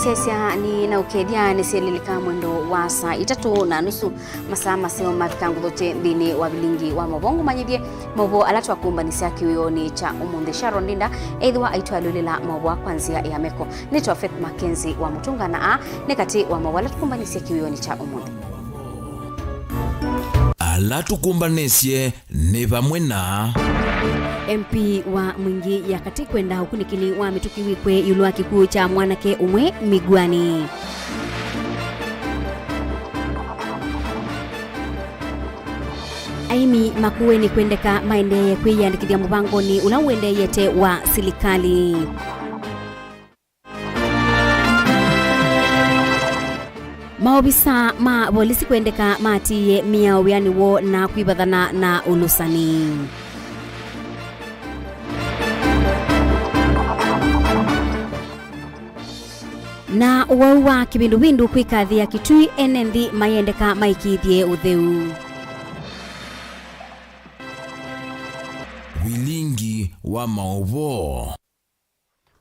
Musesya ni na ukethya ni sielilika mwendo wa saa 3:30 masaa maseo mafika nguthuche nthini wa vilingi wa mobongo manyithie mobo ala twakumbanisya kiwioni cha umuthi. Sharon Ndinda ethwa aitwalulila mobo kwa nzia ya meko nitwa Faith Mackenzie wa Mutunga na a ni kati wa mobo ala tukumbanisya kiwioni cha umuthi. Ala tukumbanisye ni vamwe na MP wa Mwingi ya Kati kwenda ukunikili wa mituki wikwe yulu wa kikuu cha mwanake umwe Migwani. Aimi makuwe ni kwendeka maendeye kwiyandikithia mubangoni ula uendeyete wa silikali. Maobisa ma polisi kwendeka matiye miao yani wo na kwibathana na ulusani. Na uwau wa kibindubindu kwikathia Kitui ene nthi mayendeka maikithie utheu. Wilingi wa maovo.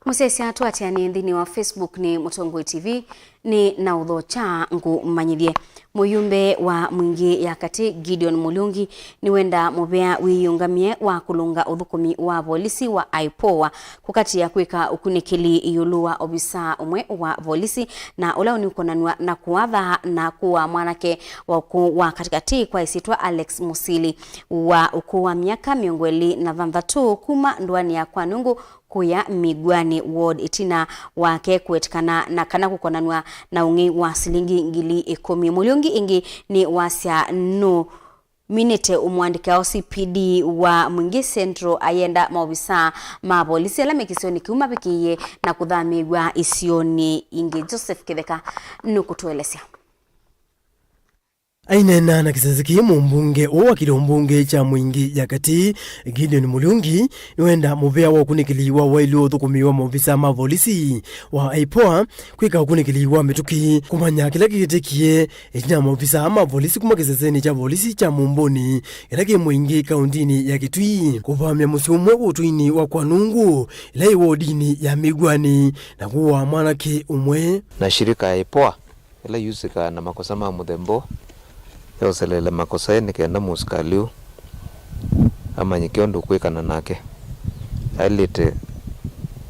Musesya twatianie nthini wa Facebook ni Mutongoi TV ni na uthocha ngu manyithie. Muyumbe wa Mwingi ya Kati Gideon Mulungi ni wenda mubea wiyungamie wa kulunga uthukumi wa polisi wa IPOA kukatia kwika ukunikili yulu wa obisa umwe wa polisi na ula unikonanwa na kuatha na kuwa mwanake wa ukuu wa katikati kwa isitwa Alex Musili wa ukuu wa miaka 26 kuma ndwani ya Kwanungu kuya Migwani Ward itina wake kuetikana na kana kukonanwa na ungi wa silingi 10,000. Mulungi ingi ni wasya no minute umwandika OCPD wa Mwingi Central ayenda maobisa ma polisi ala mekisioni kiuma bikiye na kuthamigwa isioni ingi. Joseph Kitheka nukutuelesya. Ainena na kisasiki mumbunge owakile umbunge cha Mwingi ya Kati Gideon Mulungi niwenda muvea wa ukunikiliwa wailu uthukumiwa maofisa ma polisi wa IPOA kwika ukunikiliwa mituki kumanya kila kikitikie itina maofisa ma polisi kuma kiseseni cha polisi cha Mumbuni ila ki Mwingi kauntini ya Kitui kuvamia musi umwe utuini wa Kwanungu ila iwodini ya Migwani na kuwa mwanake umwe na shirika ya IPOA ila yusika na makosa ma muthembo yoselele makosa ene kenda musikaliu amanyike undu kwikana nake ailite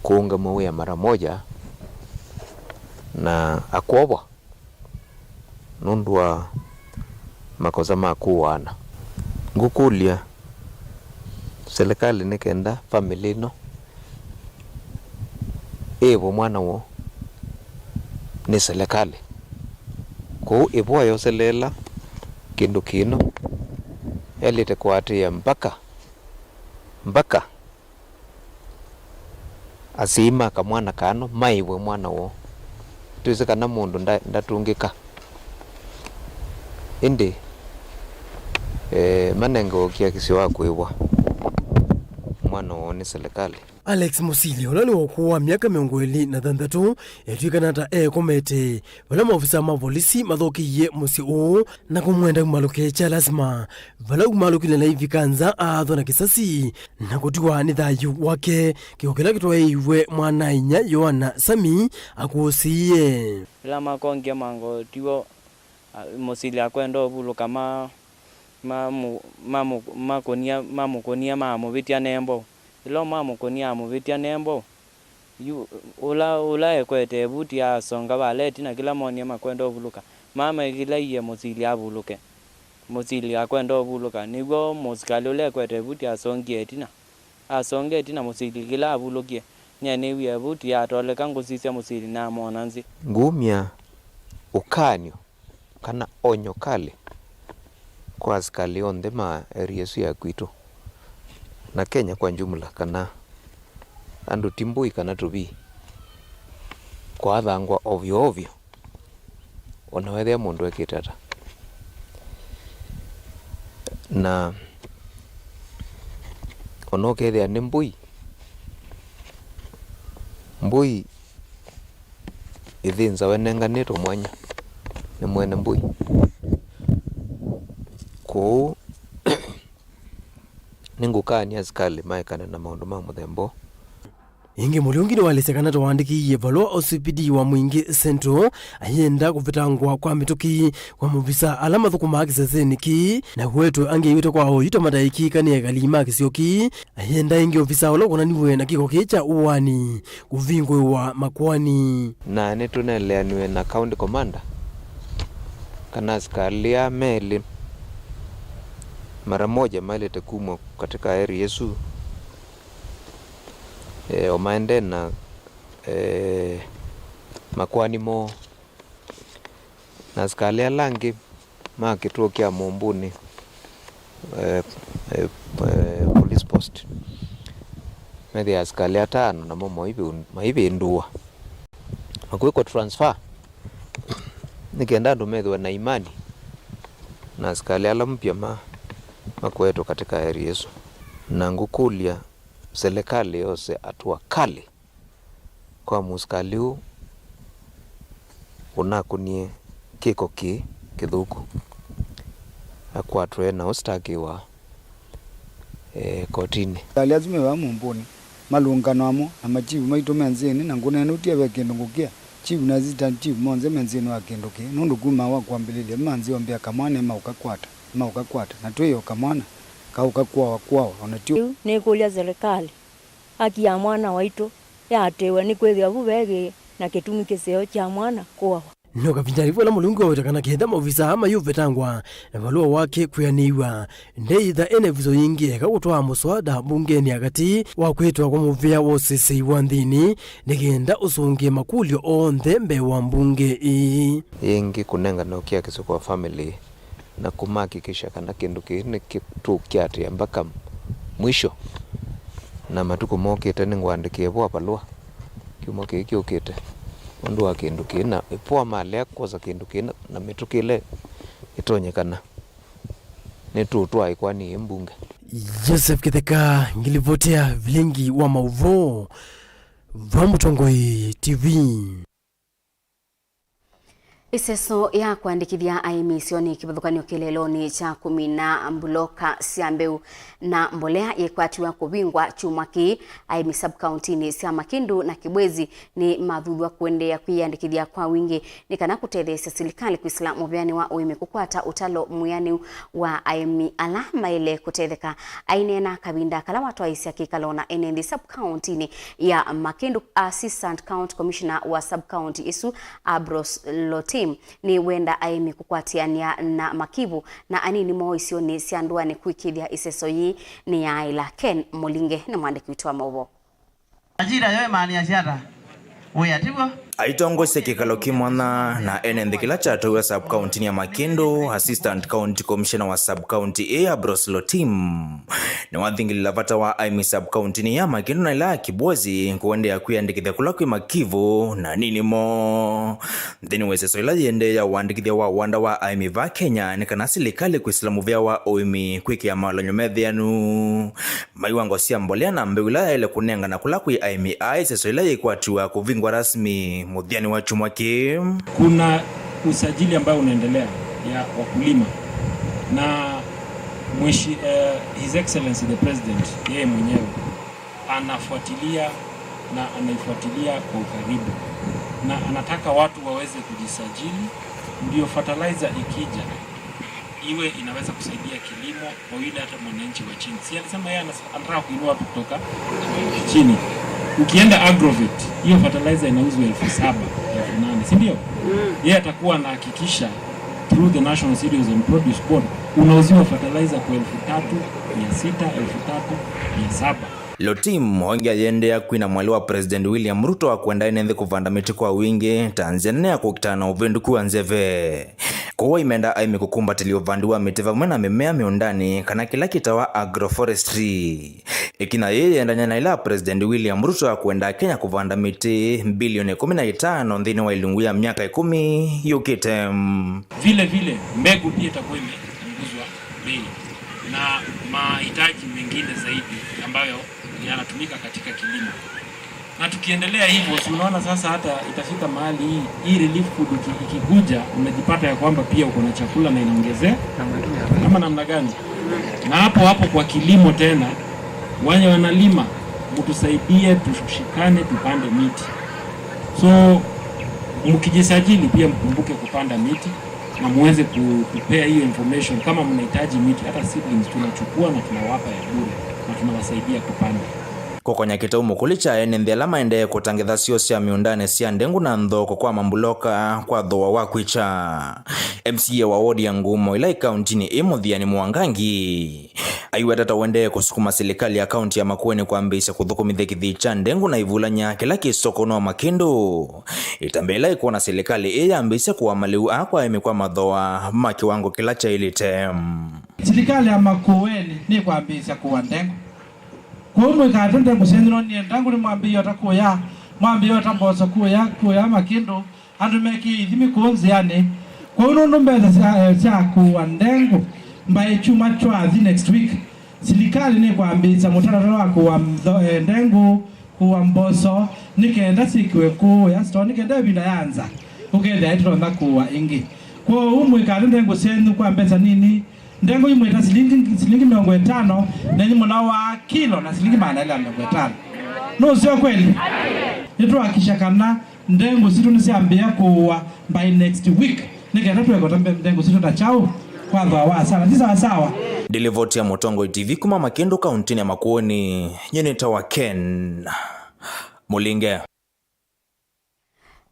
kuunga mawia mara moja na akwobwa nundu wa makosa ma kuwana ngukulia serikali nikenda family ino ivo mwana wo ni serikali kou ivoa yoselela kindu kino elite kwatia mpaka asima kamwana kano maiwe mwana wo twise kana mundu ndatungika indi manenge okia kisio wa kuiwa mwana wo ni serikali. Alex Musili ula ni wakuwa miaka 26 etwikana ta ekomete vala maofisa ma polisi mathokiie musi uu na kumwenda kumaluke cha lazima vala kumalukile na ivi kanza aathwa na kisasi na kutiwa ni thayu wake kiko kila kitwaiwe mwanainya Yohana Sami akusiie ila makongia mango tiwo Musili akwenda uvuluka ma mamukonia mamuvitia nembo ilo mamukonia amuvitia nembo yu ula ekwete evuti asonga valeti na kila monia makwenda uvuluka mama ikila iye Musili avuluke Musili akwenda uvuluka niguo musikali ula ekwete evuti asongie etina asonge etina Musili kila avulukie nyaniwie evuti yatoleka ngusisya Musili namona nzi ngumia ukanio kana onyo kali kwa askali onthe ma area isu ya kwitu na Kenya kwa jumla kana andu ti mbui kana tuvi kwathangwa ovyo ovyo ona wethia mundu ekite ata na ona ukethia ni mbui mbui ithinzawa inenganitwe mwanya ni mwene mbui kuu ningukania askali maekane na maundu ma muthemba. Ingi Mulyungi niwalesekana tawandikiie valua OCPD wa Mwingi Central ayenda kuvitangwa kwa mituki kwa muvisa ala mathukuma kiseseni ki na kuetwe angi iwite kwa oyu tamataiki kani ekalima kisioki ayenda ingi ofisa ula ukonaniwe na kiko kicha uwani kuvingwiwa makwani. Na nituneleaniwe na county commander kana askari ya meli mara moja mailete kumwa katika area yesu omaende na makwani mo na askari alangi ma kituo kia Mumbuni police post methi askari atano namo maivindua makwiko transfer nikienda andu methwe na imani na askari ala mpya makwetwo katika area yesu na ngukulia serikali yose atua kali kwa muskali u unakunie kiko ki kithuku akwatwe na ustakiwa kotini. Lazima wa Mumbuni malungano amo na machivu maitu menzini na ngunene utieve kindu ngukia chivu na zita chivu monze menzini wa kindu ki nundu kuma wa kwambililia manzi ombia kamwana maukakwata na tuyo kamwana kauka kwawa kwawa ona tio. Ni kulia serikali haki ya mwana waitu yatewe ni kwithia vuvegi na kitumi kiseo cha mwana kwawa. No kavinda la Mulungu wawetakana ketha maofisa ama yuvetangwa na valua wake kwianiwa ndeitha ene vizo yingi eka gutwaa muswada bungeni akati wa kwitwa kwa muvea wa usesei wa nthini nikenda usungie makulio onthe mbee wa mbunge ii. Yingi kunenga nokia kiso kwa family na kumahakikisha kana kindu kii ni kitu kiatia mpaka mwisho na matuku mokite ningwandikie bwa palua kiumo kii kiukite undu wa kindu kii na ipoa malea kwosa kindu kii na mitukile itonyekana nitutwa ikwani mbunge. Joseph Kitheka ngilivotea vilingi wa mauvo va Mutongoi TV. Iseso ya kuandikithia aimi sioni kivathukanio kileloni cha kumina mbuloka cia mbeu na mbolea yekwatiwa kuvingwa chumwa ki aimi sub-county cia Makindu na Kibwezi ni mathuthwa kuendeea kwiyandikithia kwa wingi ni kana kutetheesya serikali kwisila muveani wa uimi kukwata utalo mwianu wa aimi ala maile kutetheka ainena kavinda kala watwaisya kikalo na enendi sub-county ya Makindu. Assistant County Commissioner wa sub-county isu Abros Lotim ni wenda aimi kukwatiania na makivu na anini mo isio ni sianduani kuikithia iseso yi ni yaila. Ken Mulinge ni mwandiki witu wa maũvoo. Ajira yoe maani ya ciata wia tiguo Aitongosya kikalo kimwana na enenthi kila chatowa sub county ya Makindu. Assistant County Commissioner wa sub county A Abros Lotim ni wathingilila vata wa aimi sub county ya Makindu na ila Kibwezi kuendea kwiyandikithia kula kwi makivu na nini mo nthini weseso ila yende ya uandikithia wa wanda wa aimi va Kenya ni kana silikali kwisila muvea wa uimi kwikia maolanyo methianu maiwango sya mbolea na mbeu ila yaile kunengana kula kwi aimi a iseso ila yikwatiwa kuvingwa rasmi muthiani wa chumwa ki. Kuna usajili ambao unaendelea ya wakulima na His Excellency the President yeye mwenyewe anafuatilia na anaifuatilia kwa ukaribu na anataka watu waweze kujisajili ndio fertilizer ikija iwe inaweza kusaidia kilimo kwa yule hata mwananchi wa chini. Si alisema yeye anataka kuinua watu kutoka chini. Ukienda Agrovet hiyo fertilizer inauzwa 7,000, 8,000, si ndio? Yeye atakuwa anahakikisha through the National Cereals and Produce Board unauziwa fertilizer kwa 3,600, 3,700. Lotim ongia yendea kwina mwali wa President William Ruto akwenda inenthi kuvanda miti kwa wingi Tanzania kukitana uvinduku wa nzeve kuwa imenda aimi kukumbatĩlia uvandi wa miti vamwe na mimea miundani kana kila kitawa agroforestry ikina yeyendanya na ila President William Ruto akwenda Kenya kuvanda miti bilioni 15 nthini wa ilungu ya miaka 10 yukite. Vile vile mbegu pia itakuwa imepunguzwa bei na mahitaji mengine zaidi ambayo yanatumika katika kilimo. Na tukiendelea hivyo, si unaona sasa hata itafika mahali hii relief food ikikuja unajipata ya kwamba pia uko na chakula na inaongezea kama namna gani. Na hapo hapo kwa kilimo tena, wale wanalima Mtusaidie, tushikane, tupande miti. So mkijisajili pia mkumbuke kupanda miti na muweze kutupea hiyo information kama mnahitaji miti, hata seedlings tunachukua na tunawapa ya bure na tunawasaidia kupanda. Kukonya kitaumo kuli ene nthi ala maendee kutangitha sio sya miundani sya ndengu na nthoko kwa mambuloka kwa thoa wa kwicha. MCA wa wodi ya Ngumo ila ikaunti-ini imuthiani Mwangangi aiweteta uendee kusukuma serikali ya kaunti ya Makueni kwambisya kuthukumithia kithii cha ndengu na ivulanya kila kisoko no Makindu itambe ila ikuona serikali iyambisya kuwa maliu akwa emi kwa mathoa ma kiwango kila chailite. Serikali ya Makueni ni kwambisya kuwa ndengu kumwe kate ndengu syenyu ni ndangu ni mwambio takuya mwambio tamboso kuya kuya Makindu andu meki ithimi kunziani kwa uno mbesa sya kuwa ndengu mbae chuma chwathi next week. Serikali ni kwambisa mutaratara wa kuwa ndengu kuwa mboso nikenda sikiwe kuya store nikenda ibinda yanza ukethia itironda kuwa ingi kwa umwe kate ndengu syenyu kwa mbesa nini ndengu imwita silingi 50 na ni mwana wa kilo na silingi 250. No sio kweli? Nitwakisha kana ndengu situ nisiambia kuwa by next week nikenda twekota ndengu situ ndachao kwa thwa sawa si sawa sawa. Dilivoti ya Mutongo TV kuma Makindu kaunti ya Makueni nyeneta wa Ken Mulinge.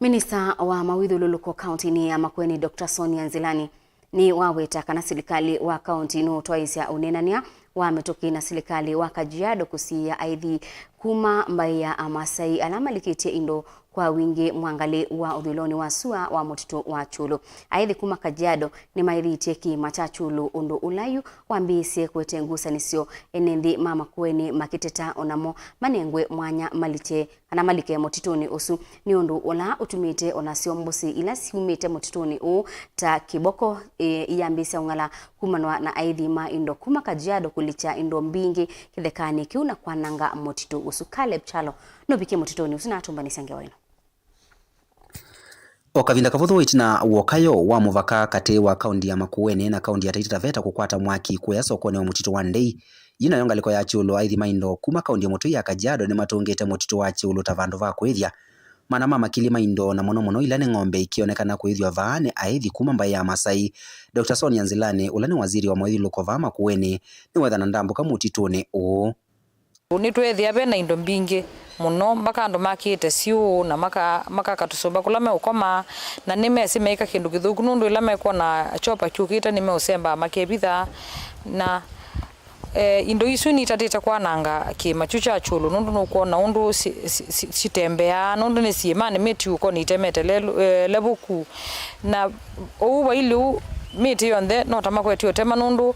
Minista wa mawithululuko kaunti ya Makueni Dr. Sonia Nzilani ni waweta kana serikali wa kaunti no twaisya unenania wa mituki na serikali wa Kajiado kusia aithi kuma mbai ya Amasai alama likitie indo kwa wingi mwangali wa uthuloni wa sua wa mutitu wa Chulu. Aithi kuma Kajiado ni maithitie kiima cha Chulu undu ulayu wambiisie kwete ngusanisyo enenthi ma Makueni makiteta onamo manengwe mwanya malite ana malike mutituni usu ni undu ula utumite onasyo mbusi ila siumite mutituni u ta kiboko iyambisia ung'ala kumanwa na aithi ma indo kuma Kajiado kulicha indo mbingi kithekani kiu na kwananga mutitu usu. Caleb Chalo nobikie mutituni usu na atumbanisa ngewa ino. O kavinda kavuthu itina wokayo wa muvaka kati wa kaunti ya Makueni na kaunti ya Taita Taveta kukwata mwaki kuya sokoni wa mutitu wa Ndei yina yongaliko ya Chulu aithi maindo kuma kaunti ya Mutui ya Kajiado ni matungite mutitu wa Chulu ta vandu va kwithya mana mama kili maindo na muno muno ila ni ng'ombe ikionekana kwithwa vaa ni aithi kuma mbai ya Masai. Dr. Sonia Nzilani ula ni waziri wa mawithiluko va Makueni ni wethana ndambuka mutituni uu. Nitwethia bena indo mbingi muno mpaka andu makite siu na maka katusumba kula meukoma na nimesi meika kindu kithuku nundu ila mekuona chopa kyukite nimeusemba makebitha na indo isu nitatite kwananga kiima kyu kya Chulu nundu nukwona undu sitembea nundu ni siimani miti uko nitemete levuku na uu waili miti yonthe notamakwetio tema nundu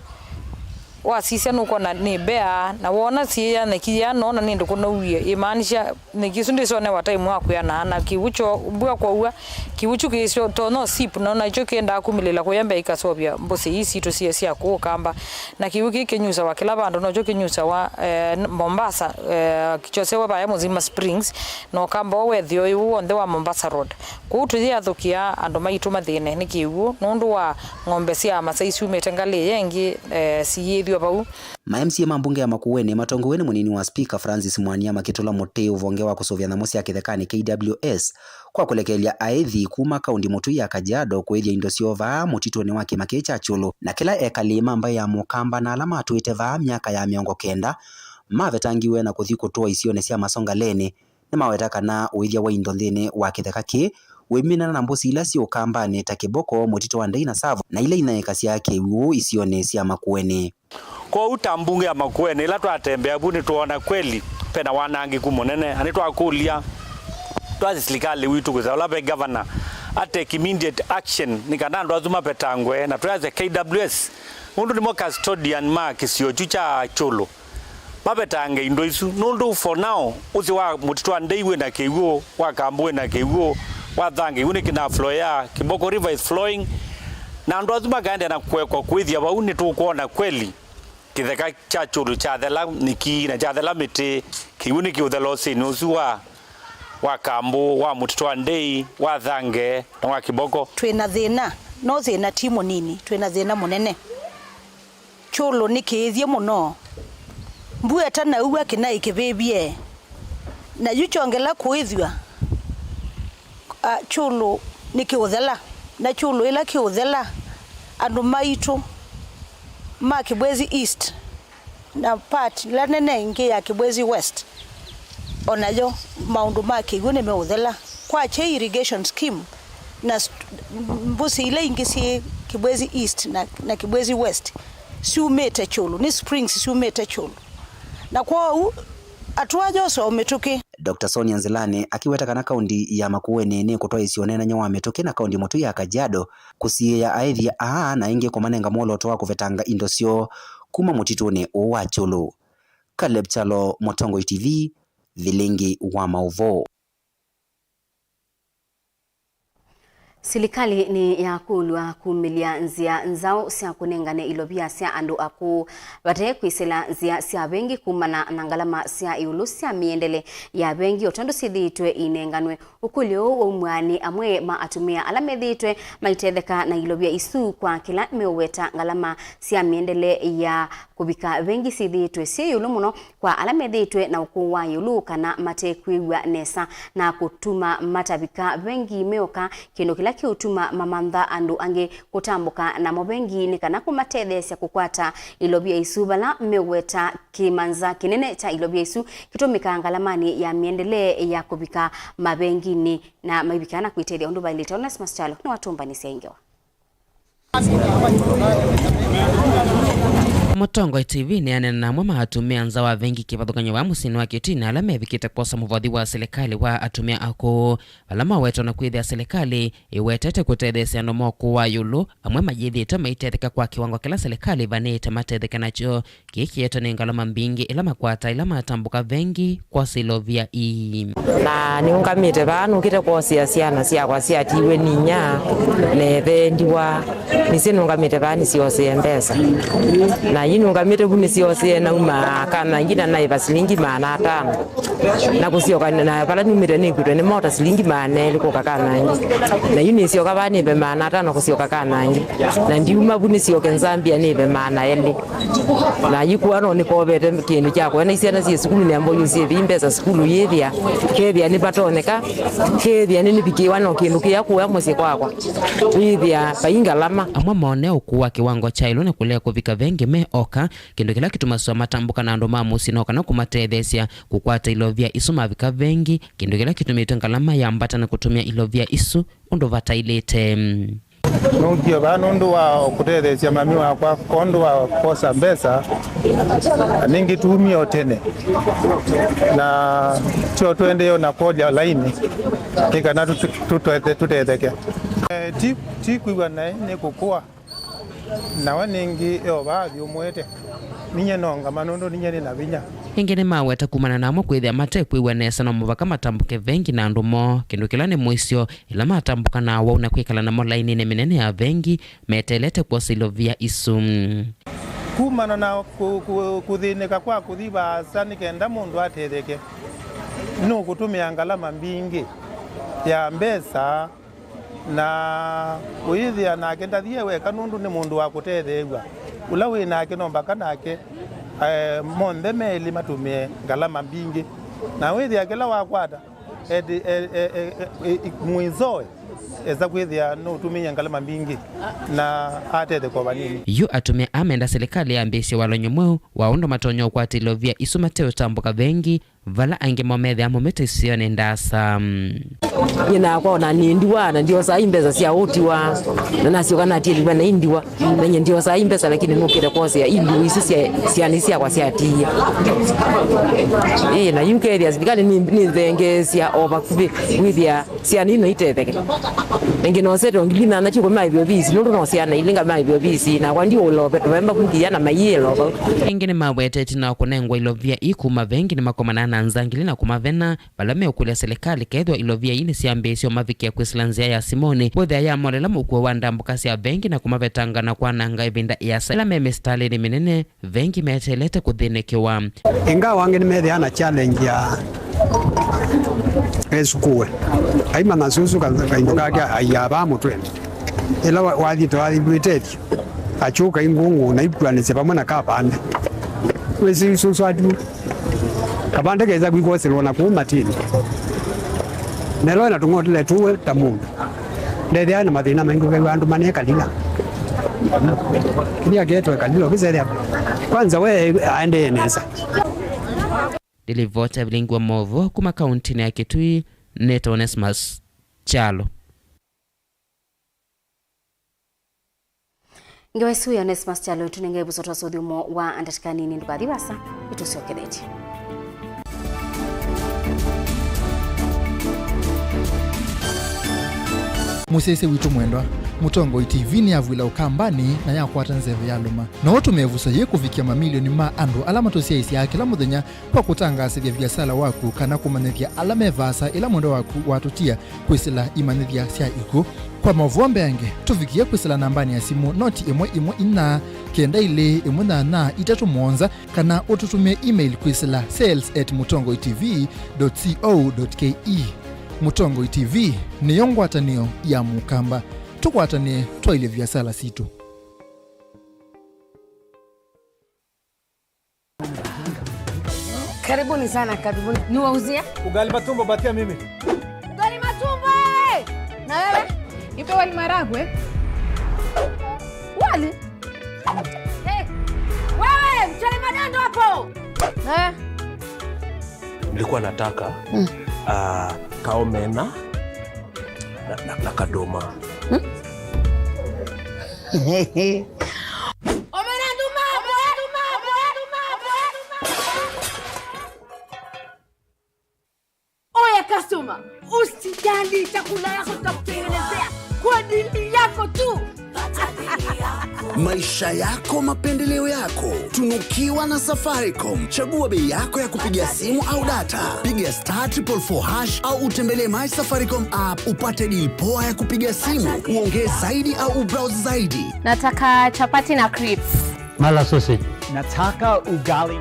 wasisya nukona ni bea na wona siya nekiya nona ni ndukunauie imaanisha nikisu ndisone wa time wa kuyana na kiwucho mbua kwa ua kiwucho kisio to no sip naona icho kienda kumilila kuyembe ikasobya mbusi isi to sia sia kukamba na kiwu kinyusa wa kila bandu nocho kinyusa wa Mombasa kichosewa baya muzima Springs no kamba wethio yu wonthe wa Mombasa Road kutu yathukia andu maitu mathine ni kiwu nundu wa ng'ombe cia Masai ciumite ngali yengi siyithio bau. Ma MCA ma mbunge ya Makueni matongoweni munini wa Speaker Francis Mwania makitula muti uvonge wa kusuvia nyamu sya kithekani KWS kwa kulekelya aithi kuma kaunti Mutui ya Kajiado kwithia indo syovaa mutituni wa kima kii cha Chulu na kila ekalima mbai ya Mukamba na ala matwite vaa miaka ya 90 mavetangiwe na kuthi kutua isione sya Masongaleni ni maweta kana uithia wa indo nthini wa kitheka kii wiminana na mbusi ila syi Ukambani ta Kiboko mutitu wa Ndei na Tsavo na ila inaeka sya kiwu isione sya Makueni. Kwa utambunge ya Makueni ila twatembea bu nituona kweli pena wanangi kumunene ani twakulia twazi serikali witu kuza ula pe governor atake immediate action nikana andu azuma petangwe na twaze KWS mundu nimo custodian ma kisio cha Chulu mapetange indo isu nundu for now uzi wa mutitu wa Ndei wina kiwu wa Kambu wina kiwu wa Thangi wina kina flow ya Kiboko River is flowing na andu azuma kaenda na kwekwa kwithia bau nitukuona kweli kitheka cha Chulu chathela niki na chathela miti kiu ni kiuthela usini usu wa Kambu wa mutitu wa Ndei wa Thange na wa Kiboko. Twina thina no thina ti munini, twina thina munene. Chulu ni kiithie muno mbua tanaua kina ikivivie Na yu chongela kuithwa chulu ni kiuthela na chulu ila kiuthela andu maitu ma Kibwezi East na part la nene ingi ya Kibwezi West onayo maundu ma kiwu ni meuthela kwa che irrigation scheme na mbusi ile ingi si Kibwezi East na Kibwezi West siumete chulu ni springs siumete chulu na kwa atua joso umetuki. Dr. Sonia Nzilani akiweta kana kaunti ya Makueni ni kutoa isionena nyawa mituki na kaunti mutu ya Kajiado kusiya aithia aa na ingi kumanenga mwoloto wa kuvetanga indo syo kuma mutituni wa Chulu. Caleb Chalo, Mutongoi TV, Vilingi wa Mauvo. Silikali ni yakulwa kumilia nzia nzao sya kunengane ilobia sya andu aku bate kwisela nzia sya bengi kumana na ngalama sya iulu sya miendele ya bengi otondo sithitwe inenganwe ukulio wa umwani amwe ma atumia ala methitwe maitetheka na ilobia isu kwa kila meweta ngalama sya miendele ya kubika bengi sithitwe si iulu muno kwa ala methitwe na ukuwa iulu kana mate kwiwa nesa na kutuma matabika bengi meoka kindu kila kiutuma mamantha andu angi kutambuka na mobengi ni kana kumatethesya kukwata ilobia isu bala meweta kimanza kinene cha ilobia isu kitumika ngalamani ya miendele ya kubika mabengini na maibikana kuitedia undu bailita Onesmus Chalo ni watumba ni sengewa. Mutongoi TV ni anene namwe maatumia nza wa vengi kivathukanyo wa musini wa kitina ala mevikite kwosa muvothi wa serikali wa atumia ako ala mawetwo na kwithia serikali iwetete kutethesya andu moku wa yulu amwe majithite maitetheka kwa kiwango kila serikali vanite matetheka nacho kikietwo ni ngalama mbingi ila makwata ila matambuka vengi kwa silovia ii na niungamite vanu kite kwosia syana syakwa syatiwe ninya nethendiwa nisinungamite vani siosie mbesa na yinungamite kuni siosie nauma kana ngina naiva silingi 500 na kusioka na pala numire nikwitwe ni mota silingi 400 kuka kanangi na yini sioka vanive 500 kusioka kanangi na ndiuma kuni sioke Nzambia nive 200 na yikuano nikovete kindu kyakwa na isiana sie sukulu ni amboyo sie vimbesa sukulu yethia kethia ni patoneka kethia ni nipikiwa no kindu kia kuya musyi kwakwa withia paingalama amwe mone ukuwa kiwango cha ilo na kulea kuvika vengi me oka kindu kila kitumaswa matambuka na andu ma musi noka na kumatethesya kukwata ilovia isu mavika vengi kindu kila kitumitwe ngalama ya mbata na kutumia ilovia isu undu vatailite nungie ba nundu wa kutethesya mami wakwa kondu wa kosa mbesa ningi tumia otene na tio tuendeyo na koja laini kikana tutetheke ti kwiwa nae ni kukua nawa ningi yo bathi umwete ninye nonga manundu ninye ni na vinya ingi ni maweta kumana namo kwithia mate kwiwa nesa no muvaka matambuke vengi na andu mo kindu kila ni mwisio ila matambuka na wau na kwikala namo laini minene ya vengi metelete kwosa ilovia isu kumana na kuthinika kwa kuthi vaasa nikenda mundu atetheke no kutumia ngalama mbingi ya mbesa na withia nake ndathie weka nundu ni mundu wa kutethewa ula wi nake no mbaka nake monthe meli matumie ngalama mbingi na withia kila wakwata mwizoe eza kwithia no utumie ngalama mbingi na atethe kwa vanini. Yu atumia amenda serikali ambisye walonyo mweu wa undu matonyo ukwati ilovia isu mateo tambuka vengi vala angi momethe amomete isione ndasa nyina kwa ona ni ndiwa na ndio saa imbesa sia utiwa na nasio kana tieliwa na indiwa na nye ndio saa imbesa lakini nukire kosia indu isi sia sia ni sia kwa sia tia na yukeria serikali ni thenge sia oba kubi withia sia nino itetheke ngi no seto ngilina na chiko mai biobisi nundu no sia na ilinga mai biobisi na kwa ndio lobe tumemba kungia na maielo ingi ni mawete tina kunengwa ilovia ikuma vengi ni makomana na nzangili na kumavena balame ukulia serikali kethwa ilovia ini siambisyo mavikia kwisilanzia ya Simoni bothea ya molela mukuo wa ndambuka sia vengi na kumavetanga na kwananga ivinda ya sela meme stali ni minene vengi metelete kuthinikiwa ingawa wangi nimethia na challenge ya esukue aima na susu kaindo kake ayaba mutwe ila wathite wathibwitethi achuka ingungu na ikuanise pamwe na kapande wesi susu atu Kabande keza kwikoselwa na kumatini nelo na tung'otile tuwe ta mundu ndethia na mathina maingi ukaigua andu manekalila kiria getwe kalila ukisethia kwanza we aendee nesa. Nilivota vilingwa movo kuma kaunti ya Kitui. Neto Onesmus Chalo. Ngewesu ya Onesmus Chalo tunenge busoto sothumo wa andatikani ni ndukathi wasa ituciokethetie. Musese witu mwendwa Mutongoi TV ni avwila ukambani na yakwata nzeve ya luma na utumevusa ye kuvikia mamilioni ma andu ala matusiaisia kila muthenya kwa kutangasithya viasala waku kana kumanyithya ala mevasa ila mwendo waku watutia kwisila imanyithya sya iku kwa mavuo mbeange tuvikie kwisila nambani ya simu noti 1 1 4 9 2 1 8 3 7 kana ututumie email kwisila sales@mutongoitv.co.ke. Mutongoi TV niyo ngwatanio ya mukamba tukwatanie twaile viasala situ. Karibuni sana, karibuni. Niwauzia ugali matumbo batia mimi. Ugali matumbo. Na wewe? Ipe wali maragwe. Wali? Hey. Wewe, mchele madando hapo. Na wewe? Nilikuwa nataka kaomena na kadoma. Oya customer, usijali, chakula yako tutakutengenezea kwa ajili yako tu. Maisha yako, mapendeleo yako, tunukiwa na Safaricom. Chagua bei yako ya kupiga simu au data. Piga *444# au utembelee My Safaricom app upate deal poa ya kupiga simu, uongee zaidi au ubrowse zaidi. Nataka chapati na crisps. Mala sausage. Nataka ugali.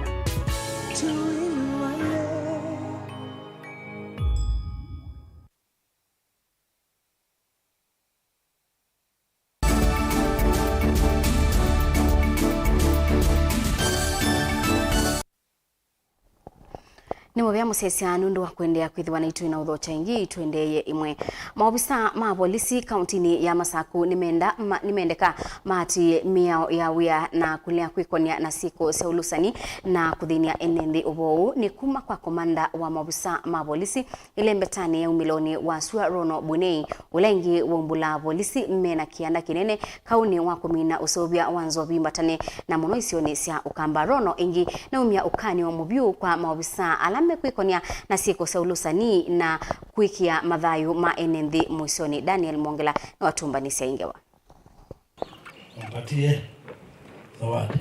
Ni muvea musesia nundu wa kuendea kwithiwa na itui na uthocha ingi ituendeye imwe. Maobisa ma polisi kauntini ya Masaku nimendeka mati miao ya wia na kulea kwikonia na siku sya ulusani na kuthinia enendi ubou ni kuma kwa komanda wa maobisa ma polisi ile mbetani ya umiloni wa sua Rono Bunei ulengi wombula polisi mena kianda kinene kauni wa kumina usovya wanzo bimbatane na muno isioni sya ukamba. Rono ingi na umia ukani wa mubyu kwa maobisa alame kwikonia na siku sya ulusani na kwikia mathayu ma enendi mwisoni. Daniel Mwongela na watumbanisia ingewa. Mpatie zawadi.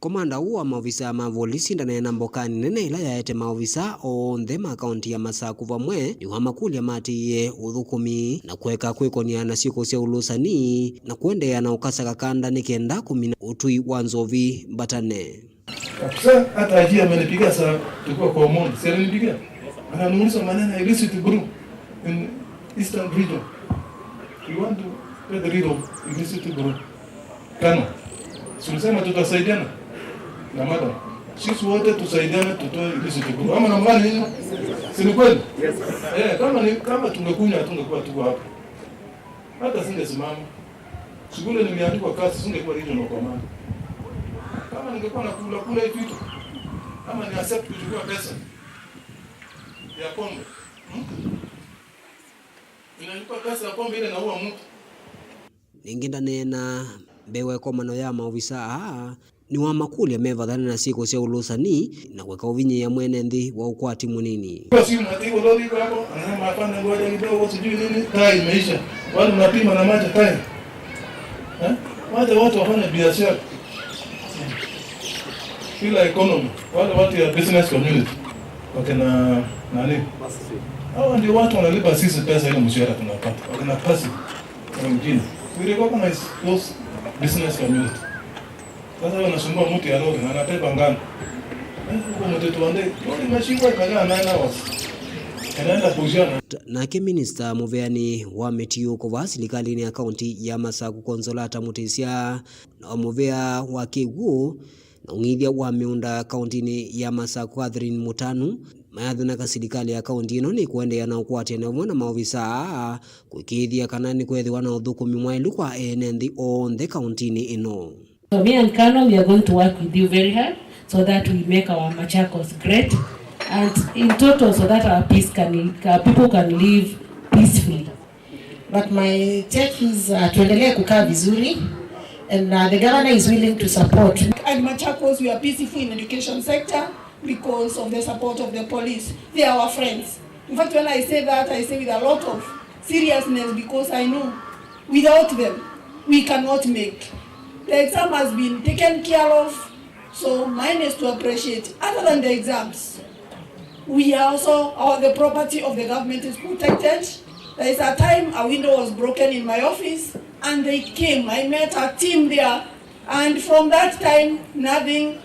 Komanda uwa maofisa ma volisi ndanena mbokani nene ila yaete maofisa onthe ma kaunti ya Masaku vamwe ni wa makulya matiie uthukumi na kueka kwikonia na siku sya ulusani na kuendeea na ukasa kakanda nikenda kumina utui wa nzovi mbatane. Kabisa hata ajia amenipigia saa tulikuwa kwa Omondi. Si alinipigia? Ananiuliza maneno ya illicit brew in Eastern Region. We want to get rid of illicit brew. Kano. Tulisema tutasaidiana na madam. Sisi wote tusaidiane tutoe illicit brew. Ama namna gani? Si ni kweli? Yes. Kama tungekunywa tungekuwa tuko hapa. Hata singesimama. Shughuli nimeandikwa kazi singekuwa regional command. Kama ningekuwa nakula kula hivi vitu ama ni accept kuchukua pesa ya pombe. Inalipa pesa ya pombe ile naua mtu. Ninginda nena mbewe komano ya maofisa aa ni wa makulya mevathana na siku sya ulusani na kweka uvinyi ya mwene nthi wa ukwati munini. Kwa simu ati lori iko hapo anasema hapana ngoja kidogo sijui nini tai imeisha. Wale mnapima na macho tai. Wacha watu wafanye biashara. Kila economy, wale watu ya business community wakina nani? Hao ndio watu wanalipa sisi pesa ile mshahara tunapata. Wakina pasi wengine. We recognize those business community. Sasa wanasumbua mtu ya lori na anabeba ngano. Huko mtoto wande, lori imeshikwa ikakaa 9 hours. Anaenda kuuziana. Nake minister muveani wa mitiuko wa silikalini ya kaunti ya Masaku Consolata Mutisya na muvea wa Kiwu na ung'ithia wa miunda kaunti-ini ya Masaku Catherine Mutanu mayathana serikali ya kaunti ino ni kuendeea na ukwatana vamwe na maofisa kuikithia kana ni kwethiwa na uthukumi mwailu kwa ene nthi onthe kaunti-ini ino. So me and Kano, we are going to work with you very hard so that we make our Machakos great, and in total so that our peace can, our people can live peacefully. But my take is tuendelee kukaa vizuri, and the governor is willing to support. And Machakos, we are peaceful in education sector because of the support of the police. They are our friends. In fact, when I say that, I say with a lot of seriousness because I know without them, we cannot make. The exam has been taken care of, so mine is to appreciate. Other than the exams, we are also, the property of the government is protected. There is a time a window was broken in my office and they came. I met a team there, and from that time, nothing,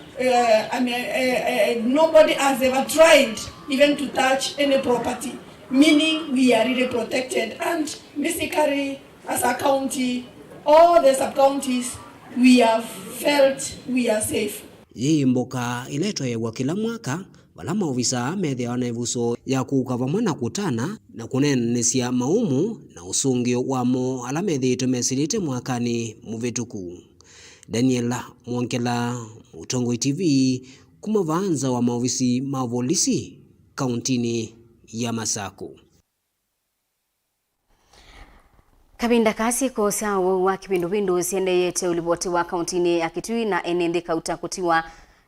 nobody has ever tried even to touch any property, meaning we are really protected. And basically, as a county, all the sub-counties, we have felt we are safe. Yii mboka iletwa kila mwaka wala maofisa methiawa na ivuso ya kuuka vamwe na kutana na kunenenesya maumu na usungio wamo ala methiitwe mesilite mwakani muvituku. Daniela Mwonkela, Mutongoi TV, kuma vaanza wa maofisi ma polisi kauntini ya Masaku. Kabinda kasi kosa wa kipindupindu siendeyete ulipoti wa kauntini ya Kitui na enende kauta kutiwa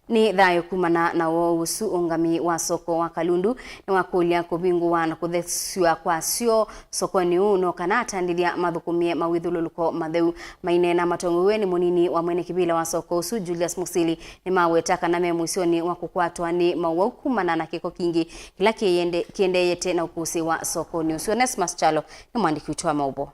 ni thayo kumana na wousu ungami wa soko wa Kalundu na wakulia kubingwa na kutheswa kwa sio sokoni uno kana tandilia mathukumie mawithululuko matheu mainena matongowe ni munini wa mwene kibila wa soko usu Julius Musili ni mawetaka na memwisioni wa kukwatwa ni mauau kumana na kiko kingi kila kiendeyete na ukusi wa sokoni usu. Onesmus Chalo ni mwandiki wetu wa maubo.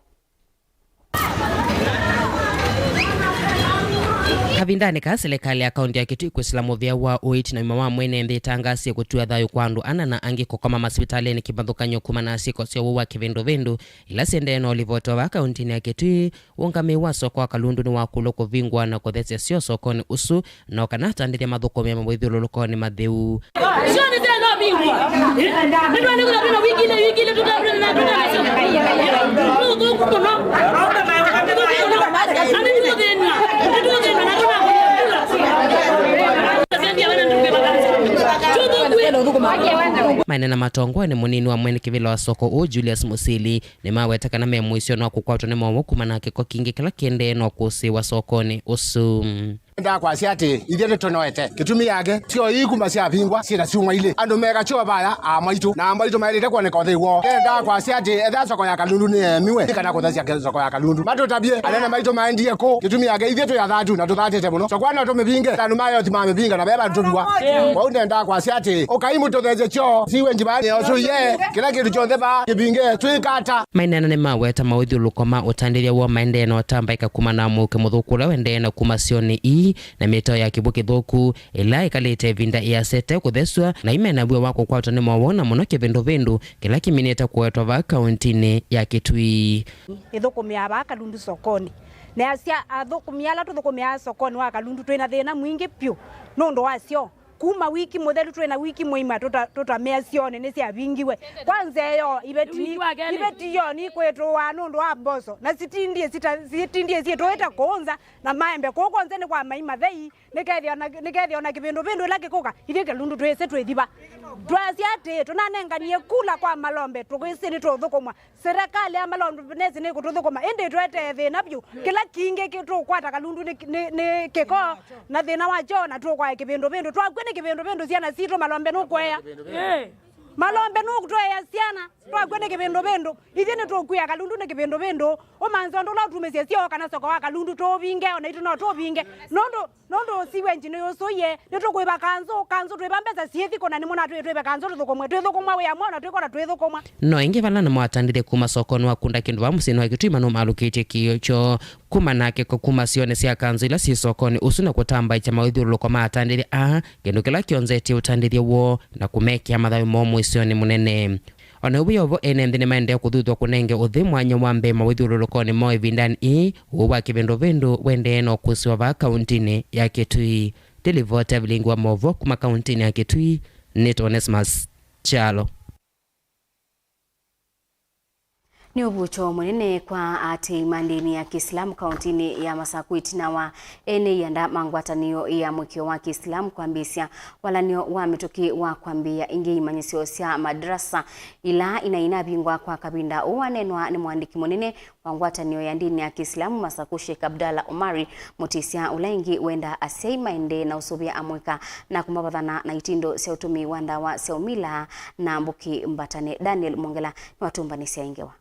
Kavindani ka serikali ya kaunti ya Kitui kwisilamu vya wa oiti na mama mwene nthi tangasie kutua thayo kwa andu ana na angi kukoma masipitalini kibathukanyo kuma na siko sio wa kivindu ila sende no livoto wa kaunti ya Kitui ungami wa soko wa Kalundu ni wa kuloko vingwa na kuthesya sio sokoni usu na kana tandithia mathukumia mawithululukoni matheu. Mainena matongwa ni munini wa mwene kivila wa soko u Julius Musili ni mawetaka na memwisio no kukwatwa ni mwomo kumana kiko kingi kila kiende no kusiwa sokoni usu. Ndakwa cia ati ithuĩ nĩtũnoete gĩtũmi yake cio ikuma ciabingwa ciĩna ciuma ilĩ andũ mega cio baya a maitũ na maitũ maĩrĩte kuoneka ũthei woo ndakwa cia ati etha soko ya Kalundu nĩ emiwe kana kũthecia soko ya Kalundu matũtabie anene maitũ maendie kũ gĩtũmi yake ithuĩ twĩ athatu na tũthatĩte mũno soko no tũmĩbinge andũ mayo ti mamĩbinga na beba tũbiwa kwau ndakwa cia ati ũkai mũtũthece cio ciwe njiba ũcuiye kĩla kĩndũ kyonthe ba kĩbinge twĩkata mainena nĩ maweta mawĩthiũrũrũko ma ũtandĩthia wa maendee na ũtambaika kuma na mũũke mũthũku ũrĩa wendee na kuma cioni ii na mĩtao ya kĩbũ kĩthũku ĩla ĩkalĩte ĩvinda ĩasete kũtheswa na imenabue wa kũkwatwa nĩ mawona mũno kĩvĩndũvĩndũ kĩla kĩminĩte kũetwa va kaũntĩ-inĩ ya Kitui. Ĩthũkũmĩa va Kalundu sokoni na acia athũkũmi ala tũthũkũmĩa sokoni wa Kalundu twĩna thĩna mwingĩ piũ nũndũ wacio kuma wiki mutheru twina wiki muima tutamea cione ni ciavingiwe kwanza iyo ibeti yo ni kwitwa nundu wa mboco na citindie citindie ciitwite kunza na maembe kukonze ni kwa maima thei nikethia ona kivindu vindu ila kikuka ithie Kalundu twise twithiva twacia ati tunanenganie kula kwa malombe tukwisi ni tuthukumwa serikali ya malombe nesi ni kututhukuma indi twete thina piu kila kingi tukwata Kalundu ni kiko na thina wacho na tukwa kivindu vindu twakwe ni kivindu vindu ciana citu malombe nukwea malombe nukutwea ciana twakwe ni kivindu vindu ithie ni tukwia Kalundu ni kivindu vindu umanza ndu ula utumisie cio kana soko wa Kalundu tuvinge ona itu no tuvinge nundu siwe njini usuye ni tukwiva kanzu twiva mbeca ciithi kuna ni muna twive kanzu tuthukumwe twithukumwa wia mwana twikora twithukumwa no ingi vala na mwatandire kuma sokoni wa kunda kindu wa musini wa Kitui manu malukitie kiio cho kuma nake ko kuma cione cia kanzu ila ci sokoni usu na kutamba icha mawithiũrũrũko ma atandithia a kindu kila kionzetie utandithia wo na kumekia mathayo mo mwicioni munene ona ubi ovo ene nthi nimaendea kuthuthwa kunenge uthi mwanya wa mbe mawithiũrũrũkoni mo ivindani ii uũ wa kivinduvindu wendee no kusiwa va kaũntĩ-inĩ ya Kitui. Nilivota vilingwa movo kuma kauntini ya Kitui nito Onesmus Chalo. Ni ubucho munene kwa ati mandini ya Kiislamu kauntini ya Masaku itina wa ene yanda mangwatanio ya mwikio wa Kiislamu kwambisya walanio wa mituki wa kwambia ingi imanyisyo sya madrasa ila inaina bingwa kwa kabinda uwanenwa ni mwandiki munene wa ngwatanio ya ndini ya Kiislamu Masaku Sheikh Abdalla Omari mutisya ulaingi wenda asei maende na usubia amwika na kumabathana na itindo sya utumi wa ndawa sya umila na mbuki mbatane. Daniel Mwongela ni watumbanisia ingewa.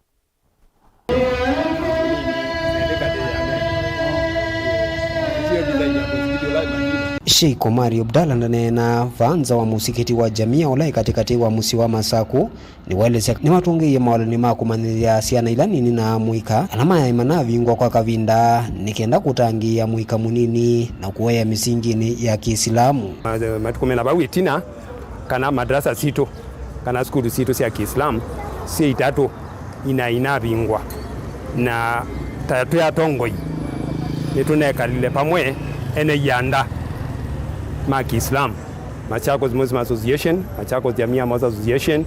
Sheikh Omari Abdalla ndanena vanza wa musikiti wa jamia ulai katikati wa musi wa Masaku ni welesya ni watungiie mawalani ma kumanyithya syana ila nini na mwika ala mayaima vingwa kwa kavinda nikenda kutangia mwika munini na kuweya misingini ya Kiislamu. Matukumena bawitina kana madrasa sito kana skulu sito sya Kiislamu si itatu ina inabingwa na tatu ya tongoi nitunekalile pamwe ene yanda ma Kiislamu Machakos Muslim Association, Machakos Jamia Mosque Association,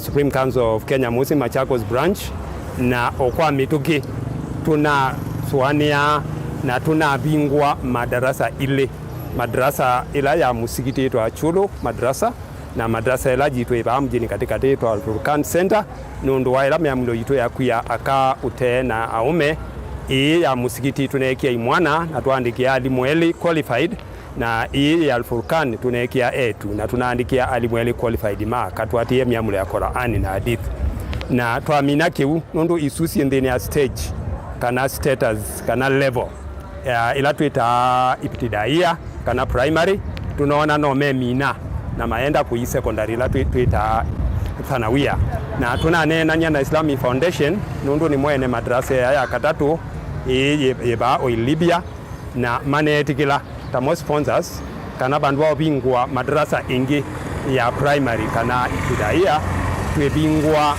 Supreme Council of Kenya Muslim Machakos Branch na okwa mituki tuna suania na tuna bingwa madarasa ile madrasa ila ya musikiti itwa Chulo madrasa na madrasa ila jitwe iba mjini katikati itwa Al-Furqan Center nundu wa ila miamulo yitwe ya kuya aka ute na aume ii ya musikiti tuneekia imwana na tuandikia alimu eli qualified na ii ya Al-Furqan tuneekia etu na tunaandikia alimu eli qualified ma katwatie miamulo ya Qur'ani na hadithi na twamina kiu nundu isusi nthini ya stage kana status kana level ya ila twita iptidaia kana primary tunaona no memina na maenda kui secondary ila twita thanawia na tunanenanya na Islamic Foundation nundu ni mwene madrasa ya katatu iba o Libya na manetikila tamo sponsors kana bandu bao bingwa madrasa ingi ya primary kana iptidaia twebingwa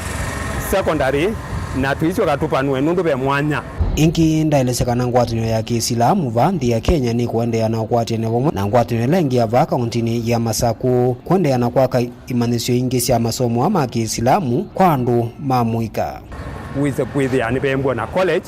secondary na tuisyo katupanue nundu be mwanya. Ingi ndaelesekana ngwatanio ya Kiislamu va nthi ya Kenya ni kuendeea na ukwatene vamwe na ngwatanio ila ingi ya va kauntini ya Masaku kuendeea na kwaka imanisyo ingi sya masomo ama Kiislamu kwa andu ma muika wize kwithia ni bembwa na college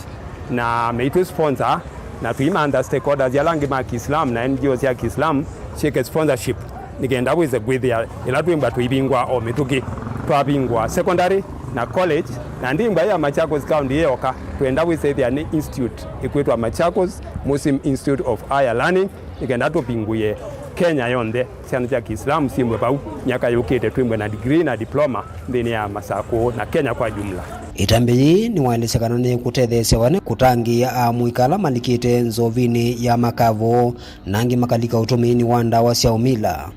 na meitu sponsor na tuimantha stakeholders ya langi ma Kiislamu na NGOs ya Kiislamu shike sponsorship nikenda wize kwithia ila twimba tuibingwa o mituki twabingwa secondary na college na ndimba ya Machakos County yeoka twenda wisethia ni institute ikwitwa Machakos Muslim Institute of Higher Learning ikenda tupinguye Kenya yonthe syana sya Kiislamu simwe pau myaka yukite twimbwe na degree na diploma nthini ya Masaku na Kenya kwa jumla. Itambi yii ni waelesekana ni kutetheesya wane kutangia amwikala malikite nzovini ya makavo nangi makalika utumiini wa ndawa sya umila.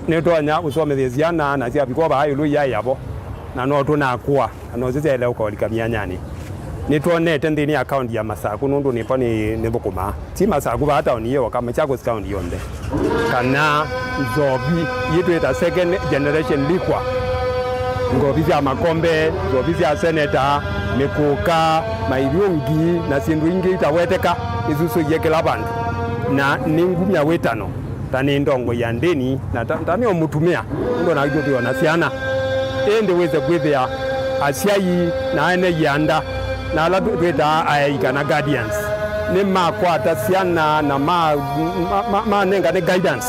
Nitonya usomethia syana na syavikwa vaa ilu ya yavo na no tunakua na no sisele ukolika mianyani nitwonete nthini ya kaunti ya Masaku nundu nipo ni nithukuma ti Masaku va town iyo kama Machakos County yonthe kana nzovi yitwita second generation liquor ngovi sya makombe nzovi sya seneta mikuka maivyungi na sindu ingi itaweteka isusuiye kila vandu na ni ngumya witano ta ni ndongo ya ndini na ta ni omutumia ndo na na syana indi wize kwithia asyai na ene yanda na ala twita ai kana guardians ni makwata syana na manenga ne guidance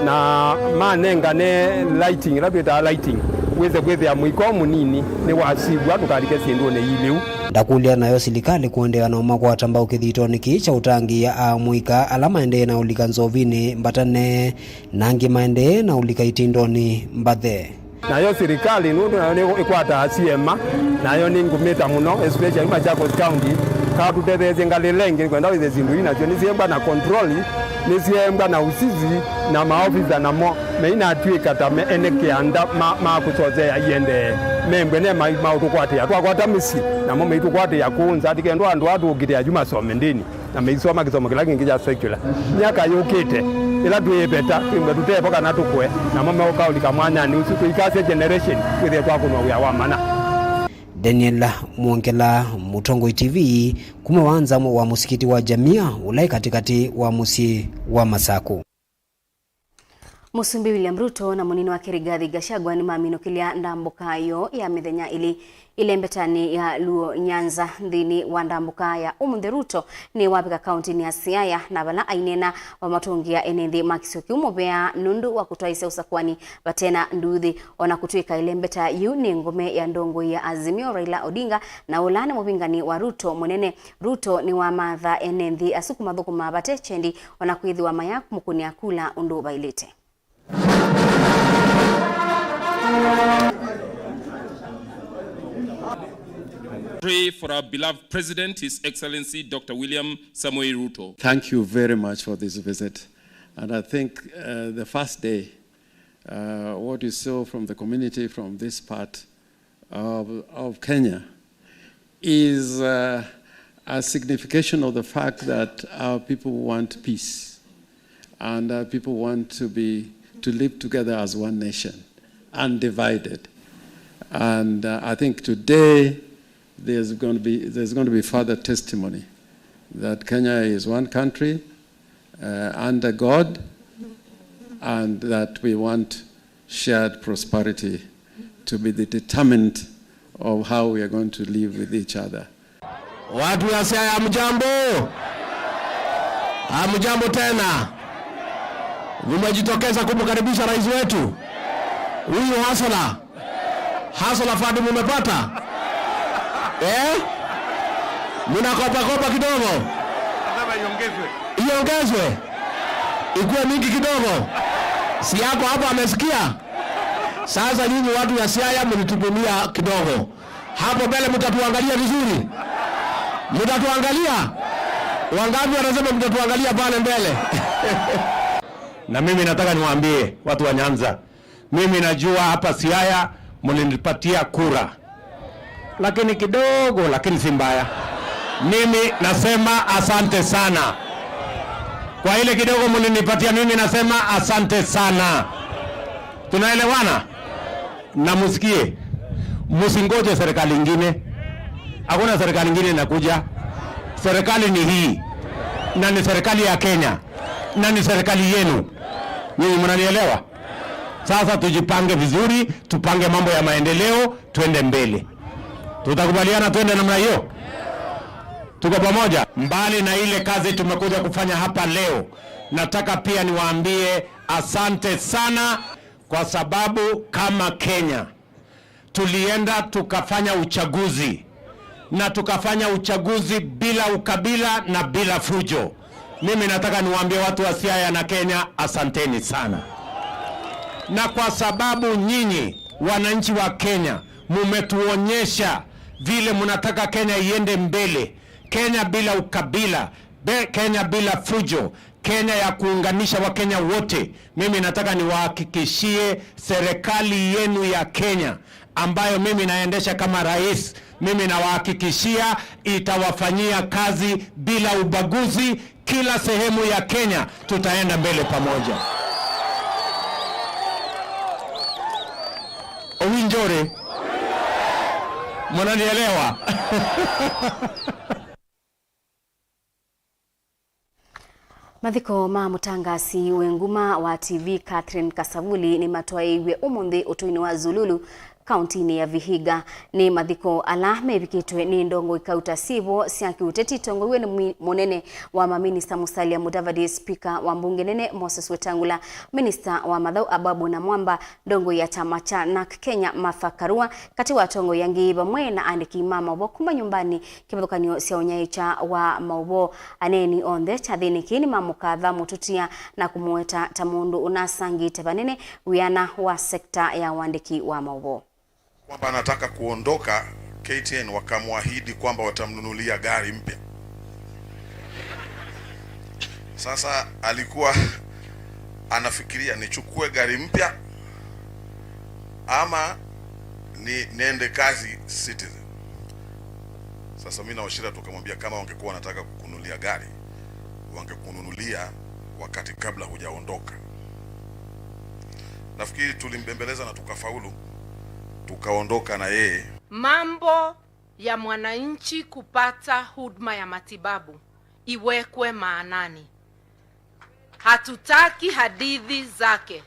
na manenga ne lighting la twita lighting wize kwithia mwiko munini ni wasibwa tukalike sindu ne iliu. Ndakulia nayo silikali kuendea na umakwata mbao kithitoni kii cha utangia amwika ala maendee na ulika nzovini mbatane nangi maendee na ulika itindoni mbathe. Nayo serikali nundu nayo ni ikwata asiema nayo ni ngumita muno especially Machakos County katutetheesye ngalilenge kwenda wize sindu inacho nisiembwa na control nisiembwa na usizi na maofisa namo meinatwika ta ene kianda makusozea iende membwe ne mautukwatia twakwata misi namo meitukwatia kunza tikendo andu atuukite aju masome ndini na meisoma kisomo kila kingi cha secular myaka yukite ila twipeta twimwe tutepo kana tukwe namo meukaulika mwanyani usu tuikasye generation kwithie twakunwa wia wa mana. Daniel Mwongela, Mutongoi TV, kuma wanza wa musikiti wa Jamia ulai katikati wa musi wa Masaku. Musumbi William Ruto na munini wake Rigathi Gachagua ni maminukilia ndambuka yo ya mithenya ili ilembetani ya Luo Nyanza nthini wa ndambuka ya umuthi. Ruto ni wapika kaunti ya Siaya na vala ainena wa matungia ene makisio kiumuvea nundu wa kutwaisa usakwani vatena nduthi ona kutwika ilembeta yu ni ngome ya ndongo ya Azimio Raila Odinga na ulani mupingani wa Ruto munene. Ruto ni wa matha ene nthi asuku mathukuma vate chendi ona kwithiwa maya mukunia kula undu vailite. Pray for our beloved President, His Excellency Dr. William Samoei Ruto. Thank you very much for this visit. And I think the first day, what you saw from the community from this part of Kenya is a signification of the fact that our people want peace and our people want to live together as one nation, undivided. And I think today there's going to be further testimony that Kenya is one country under God, and that we want shared prosperity to be the determinant of how we are going to live with each other. Watu wa Siaya, hamjambo? Hamjambo tena. Mmejitokeza kumkaribisha rais wetu huyu Hasala. Hasala Fadi mumepata? Mnakopa kopa kidogo. Iongezwe. Ikuwe mingi kidogo. Si yako hapo amesikia? Sasa nyinyi watu wa Siaya mlitupumia kidogo. Hapo mbele mtatuangalia vizuri. Mtatuangalia? Wangapi wanasema mtatuangalia pale mbele? Na mimi nataka niwaambie watu wa Nyanza, mimi najua hapa Siaya mlinipatia kura, lakini kidogo, lakini si mbaya. Mimi nasema asante sana kwa ile kidogo mlinipatia. Mimi nasema asante sana. Tunaelewana? Na musikie, msingoje serikali nyingine. Hakuna serikali nyingine inakuja. Serikali ni hii, na ni serikali ya Kenya, na ni serikali yenu. Nyinyi mnanielewa? Sasa tujipange vizuri, tupange mambo ya maendeleo, tuende mbele. Tutakubaliana tuende namna hiyo? Tuko pamoja? Mbali na ile kazi tumekuja kufanya hapa leo, nataka pia niwaambie asante sana, kwa sababu kama Kenya tulienda tukafanya uchaguzi, na tukafanya uchaguzi bila ukabila na bila fujo. Mimi nataka niwaambie watu wa Siaya na Kenya, asanteni sana. Na kwa sababu nyinyi wananchi wa Kenya mumetuonyesha vile mnataka Kenya iende mbele, Kenya bila ukabila, Kenya bila fujo, Kenya ya kuunganisha Wakenya wote. Mimi nataka niwahakikishie serikali yenu ya Kenya ambayo mimi naendesha kama rais, mimi nawahakikishia itawafanyia kazi bila ubaguzi. Kila sehemu ya Kenya tutaenda mbele pamoja. Owinjore, mnanielewa? Mathiko ma mutangasi wenguma wa TV Catherine Kasavuli ni matwaiwe umuthi utuini wa Zululu kaunti ya Vihiga. Ni mathiko ala mevikitwe ni ndongo ikauta sivo sya kiuteti tongoiwe ni munene wa maminista Musalia Mudavadi, speaker wa mbunge nene Moses Wetangula, minister wa mathau Ababu na Mwamba, ndongo ya chama cha NARC Kenya Martha Karua, kati wa tongo yangi vamwe na andiki ma maubo kuma nyumbani kivathukanio sya unyaicha wa maubo aneni onthe chathini kini mamukatha mututia na kumueta ta mundu unasangite vanene wiana wa sekta ya wandiki wa maubo. Kwamba anataka kuondoka KTN, wakamwahidi kwamba watamnunulia gari mpya. Sasa alikuwa anafikiria nichukue gari mpya ama ni niende kazi Citizen. Sasa mimi na Wachira tukamwambia kama wangekuwa wanataka kukununulia gari wangekununulia wakati kabla hujaondoka. Nafikiri tulimbembeleza na tukafaulu, tukaondoka na yeye. Mambo ya mwananchi kupata huduma ya matibabu iwekwe maanani. Hatutaki hadithi zake.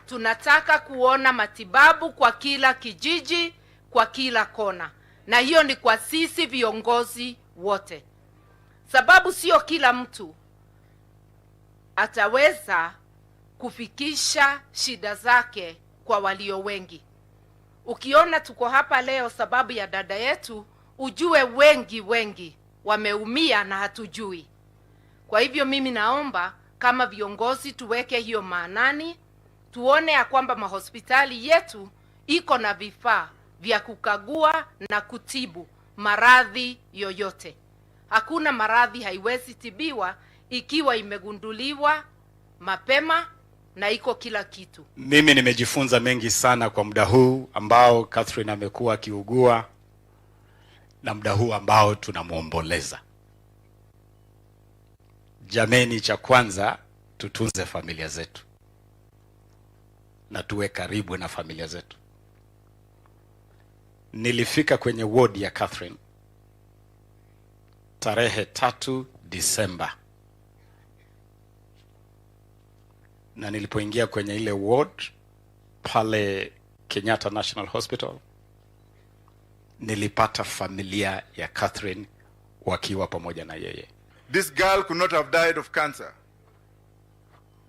Tunataka kuona matibabu kwa kila kijiji, kwa kila kona. Na hiyo ni kwa sisi viongozi wote. Sababu sio kila mtu ataweza kufikisha shida zake kwa walio wengi. Ukiona tuko hapa leo sababu ya dada yetu, ujue wengi wengi wameumia na hatujui. Kwa hivyo mimi naomba kama viongozi tuweke hiyo maanani, tuone ya kwamba mahospitali yetu iko na vifaa vya kukagua na kutibu maradhi yoyote. Hakuna maradhi haiwezi tibiwa ikiwa imegunduliwa mapema na iko kila kitu. Mimi nimejifunza mengi sana kwa muda huu ambao Catherine amekuwa akiugua na muda huu ambao tunamuomboleza. Jameni, cha kwanza tutunze familia zetu na tuwe karibu na familia zetu. Nilifika kwenye ward ya Catherine tarehe 3 Disemba, na nilipoingia kwenye ile ward pale Kenyatta National Hospital nilipata familia ya Catherine wakiwa pamoja na yeye. This girl could not have died of cancer.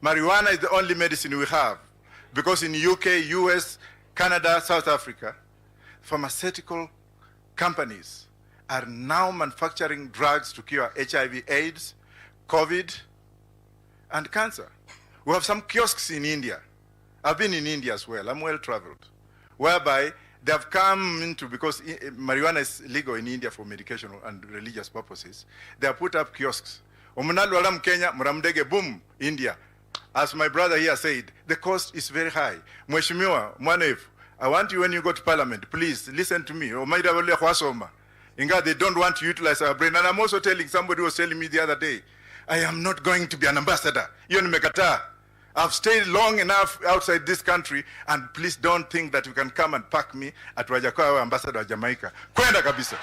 Marijuana is the only medicine we have, because in UK, US, Canada, South Africa, pharmaceutical companies are now manufacturing drugs to cure HIV, AIDS, COVID, and cancer. We have some kiosks in India. I've been in India as well. I'm well traveled, whereby they have come into, because marijuana is legal in India for medication and religious purposes, they have put up kiosks. Omunalwala Kenya, muramdege, boom, India. As my brother here said, the cost is very high. Mheshimiwa Mwanefu, I want you when you go to parliament, please listen to me. Inga, they don't want to utilize our brain. And I'm also telling, somebody was telling me the other day, I am not going to be an ambassador. Hiyo nimekataa. I've stayed long enough outside this country, and please don't think that you can come and pack me at Wajakoya ambassador wa Jamaica. Kwenda kabisa.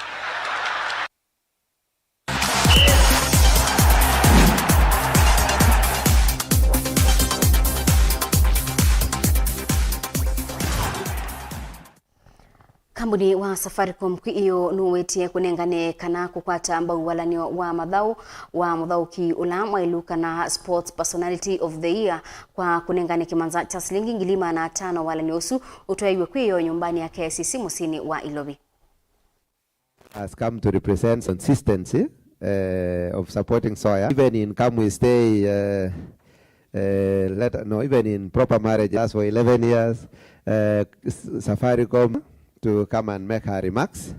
Kambuni wa Safaricom kwi iyo nuwetie kunengane kana kukwata mbau walanio wa mathau wa muthauki ula mwailu kana Sports Personality of the Year kwa kunengane kimanza cha silingi 500 walanio usu utwaiwe kwi iyo nyumbani ya KICC musini wa Ilobi. Has come to represent consistency of supporting Soya. Even in come we stay even in proper marriage, that's for 11 years, Safaricom to come and make her remarks.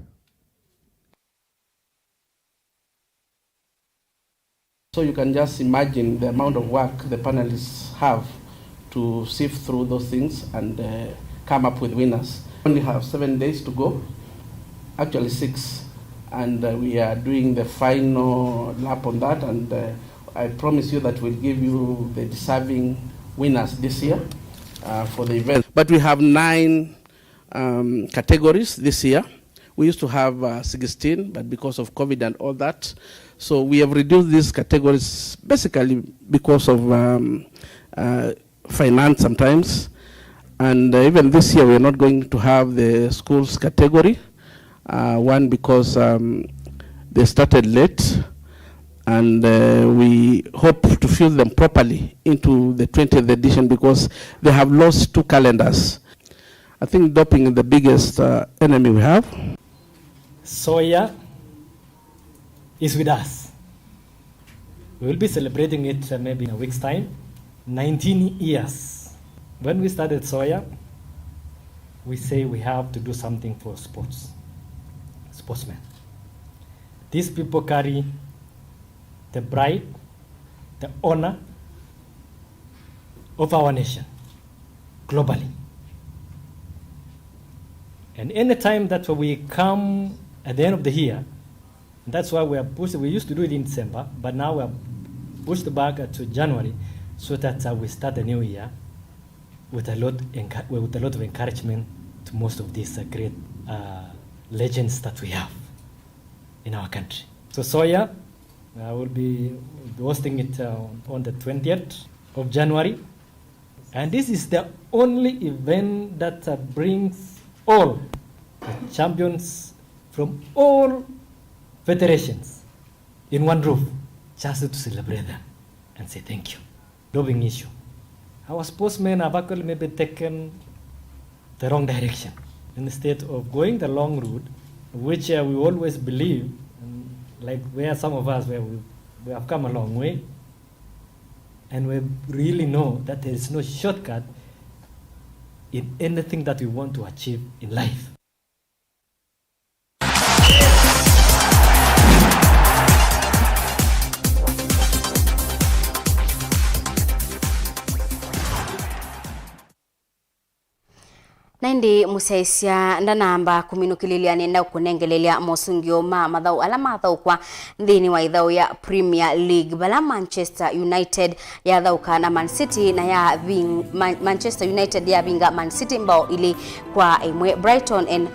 So you can just imagine the amount of work the panelists have to sift through those things and come up with winners. We only have 7 days to go, actually 6, and we are doing the final lap on that, and I promise you that we'll give you the deserving winners this year for the event. But we have 9 categories this year. We used to have 16, but because of COVID and all that, so we have reduced these categories basically because of finance sometimes. And even this year we are not going to have the schools category. One, because they started late, and we hope to fill them properly into the 20th edition because they have lost 2 calendars. I think doping is the biggest enemy we have. Soya is with us. We will be celebrating it maybe in a week's time. 19 years. When we started Soya, we say we have to do something for sports, sportsmen. These people carry the pride, the honor of our nation globally. And any time that we come at the end of the year, and that's why we are pushed, we used to do it in December, but now we are pushed back to January so that we start the new year with a lot of encouragement to most of these great legends that we have in our country. So Soya, I will be hosting it on the 20th of January. And this is the only event that brings all the champions from all federations in one roof, just to celebrate them and say thank you. Doping issue. Our sportsmen have actually maybe taken the wrong direction. Instead of going the long route, which we always believe, like where some of us, where we have come a long way, and we really know that there is no shortcut in anything that we want to achieve in life. Naindi musaisya ndanamba kuminukililia nenda kunengelelia mosungio ma mathau ala mathaukwa nthini wa ithau ya Premier League bala Manchester United yathauka na Man City na ya Manchester United ya binga Man City mbao ili kwa imwe. Brighton and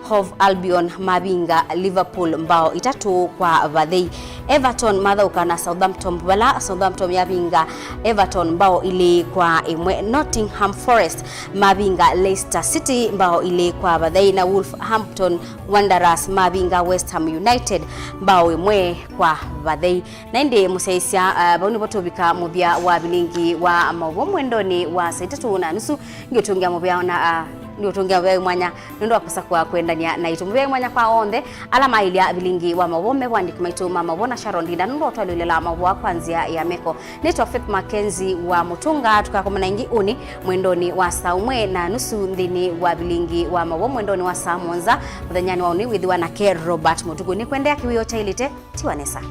Hove Albion mabinga Liverpool mbao 3 kwa vathei. Everton mathauka na Southampton bala Southampton yabinga Everton mbao 2 kwa 1. Nottingham Forest mabinga Leicester City mbao 2 kwa vathei, na Wolverhampton Wanderers mabinga West Ham United mbao 1 kwa vathei. Na indi musaisya bauni botobika muthia wa bilingi wa maubo mwendoni wa saa 3:30 ngiotungia muvya na niutungia wewe mwanya nundu akusa kwa kwendania na itu mwe mwanya kwa onthe ala mailia bilingi wa mawome wandiki maitu mama wona Sharon Dinda nundu otwalilila mabwa kwanzia ya meko. Nitwa Faith Mackenzie wa Mutunga, tukakomana ingi uni mwendoni wa saa 1:30 nthini wa bilingi wa mabwa mwendoni wa saa 7 muthenyani wa uni withiwa nake Robert Mutuku ni kwendea kiwio cha ilite tiwanesa.